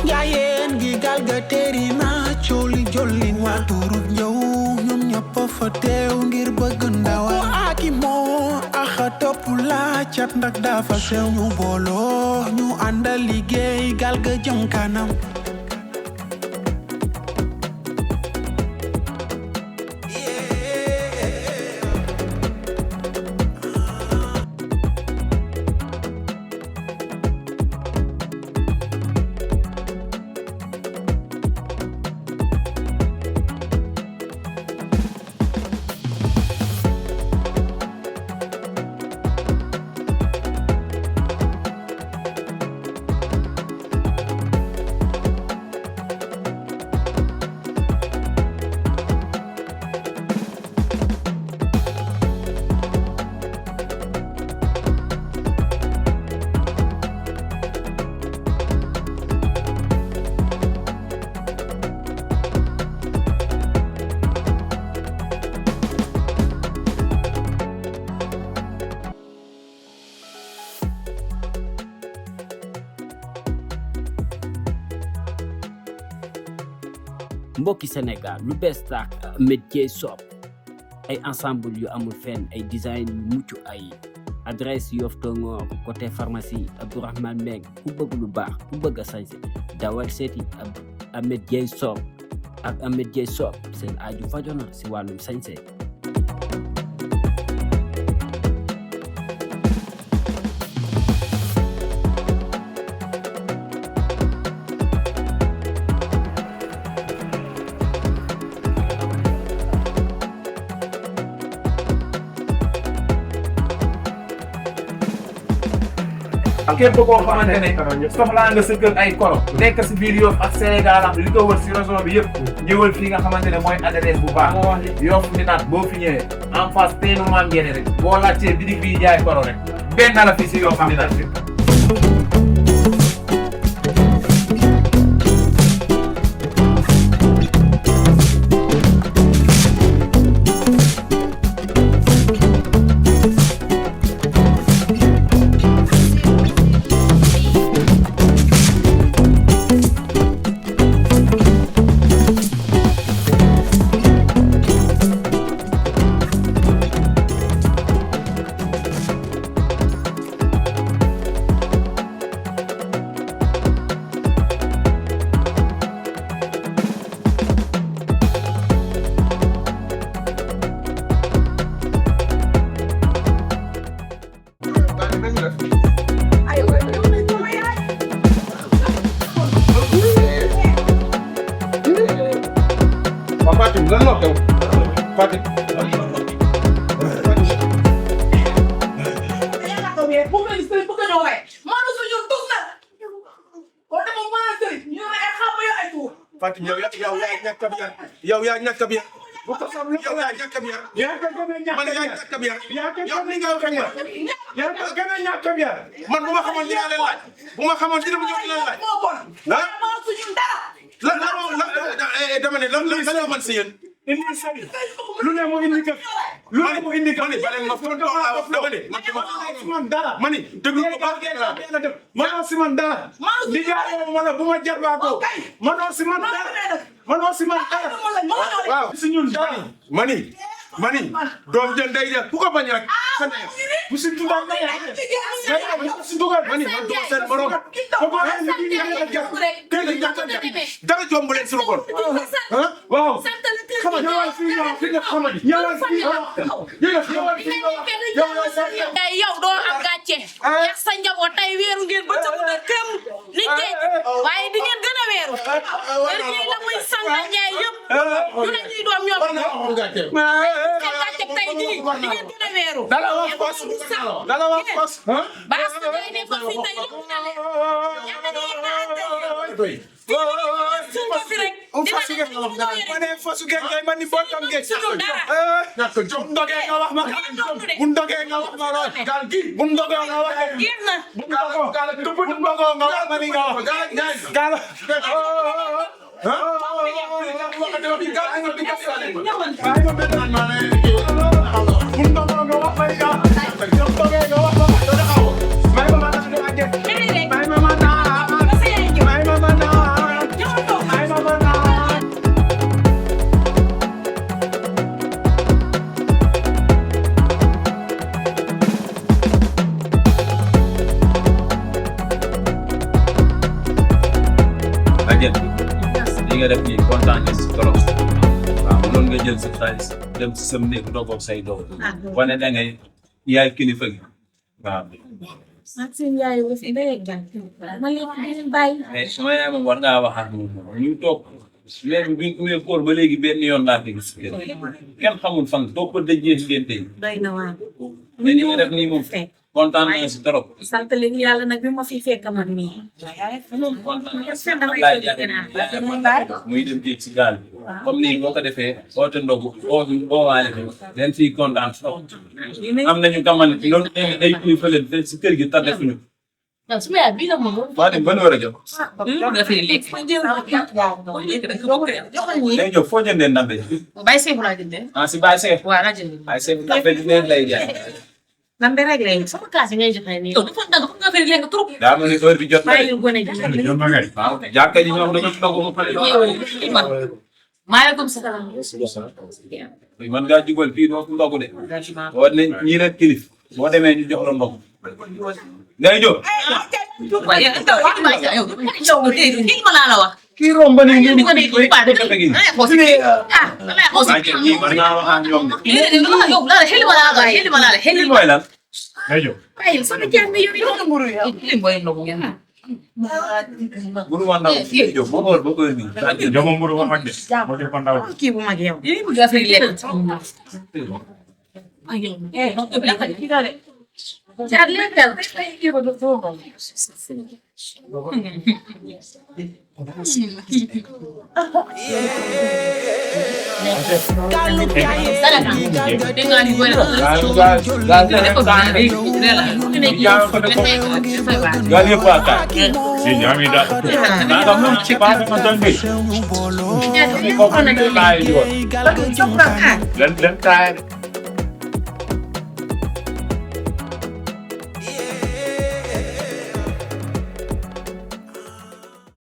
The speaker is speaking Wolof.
Ndiayenne gi gal ga teri na coli jolli wa turu ñew ñom ñëpp fa teew ngir bëgg ndawa aki mo axa topp la cat ndax dafa sew ñu booloo ñu àndal liggéey gal ga jëm kanam mbokki Sénégal lu bees taak métier shop ay ensemble yu amul fenn ay design yu mucc ay adresse Yoff Tongoor côté pharmacie Abdourahmane Meng ku bëgg lu baax ku bëgg a sañse dawal seeti Ahmed Dieye Shop ak Ahmed Dieye Shop seen aaju fajona si wàllum sañse képp koo xamante ne soxlaa nga sa kër ay koro nekk si biir Yoff ak Sénégal ak li ko wër si région bi yëpp ñëwal fii nga xamante ne mooy adresse bu baax Yoff ni naat boo fi ñëwee en face teenu maam ngeen rek boo laajtee bitig bii jaay koro rek benn la fii si Yoff ni naat lan moo xew Fatou. Fatou yow yaa ñàkk a biir yow yaa ñàkk a biir. yow yaa ñàkk a biir. man yaa ñàkk a biir. yow ni nga waxee man. yaa gën a ñàkk a biir. man bu ma xamoon dinaa leen laaj. bu ma xamoon dina ma ñëw dina leen laaj. ah dama ne lan la man si yéen. indi sëy lu ne mu indi kër lu ne mu indi kër ma ne ma foto dama ne man dara ma ne déglu ko baax manoo si man dara di jaayoo ma la bu ma jarbaa ko manoo si man dara waaw si ñun dara mani doom jën day def ku ko bañ rek bu si dugal si dugal mani man duma seen morom dara jomb leen suñu bon waaw xama ñëwal fii fi nga xamadi ñëwal fii yow doo am gàcce yax sa njaboot tey weeru ngeen ba ca na këm nit ñi waaye di ngeen gën a weeru heure bii la muy sanga njaay yëpp ñu ne ñuy doom ñoom gàcce tey jii di ngeen gën a weeru dala wax fos baas na day ne ko fii tey lépp na leen suñu fi rek dina fosu geeg ngay man ni bokkam geeg ñàkk jom ndogee nga wax ma bu ndogee nga wax ma lool gaal gi bu ndogee nga wax génn na bu ndogoo nga wax ma ni nga wax gaal May ma bàjjen li nga def nii kontaan nga si trop waaw mënoon nga jël sa xaalis dem si sam néeg dogoog say doom wane da ngay yaay kilifa gi waaw. Maxime yaay aussi day gàn ma leen bàyyi. mais su ma yaay moom war ngaa wax ak moom ñu toog weer bi ñu ubbee koor ba léegi benn yoon laa fi gis kenn xamul fan toog ko dëjee si ngeen tey. doy na waar. mais li nga def nii moom kontaan naa si trop. sant leen yàlla nag bi ma fi fekk man mii. kontaan naa si muy dem jéeg si gaal bi comme nii boo ko defee oote ndogu oowaale ko leen fii kontaan trop am nañu gamal loolu day kuy fële si kër gi tar defuñu. waaw su ma yaay bii nag moom. waa dem ban war a jot. léegi jóg foo jëndee ndambe. Baye Seydou laa jëndee. ah si Baye Seydou. waaw laa jëndee. Baye Seydou ndambe di leen lay jaay. ndambe rek léegi sama classe yi ngay joxe nii. yow dafa nga fay léegi trop. daa mel ni heure bi jot na bàyyi yu gone ji. waaw jàkka ji ñoom dañoo ndogu ba pare. maaleykum salaam. man ngaa jubal fii doo ndogu de. boo ne ñii rek kilif boo demee ñu jox la ndogu. ngay jóg. waaye yow kii ma laa la wax. kii romb nañu ñu ko nekk di paase kii war naa wax ak ñoom de. yow la xel ma laa la xel ma laa la xel mooy lan. ngay jóg. waaye sama jàmm yow mburu yow li mooy ndogu ngeen. buru ma ndaw jóg ba heure ba heure bi. jox ma mburu ma mag de. moo ci ko ndaw. kii bu mag yow. yéen bëgg affaire yi lekk. Jaar lekkal. Galou Ndiayenne gaal yëpp waa kaay. si ñaami daal. naa ko moom ci baax ma doon bi. Ñaata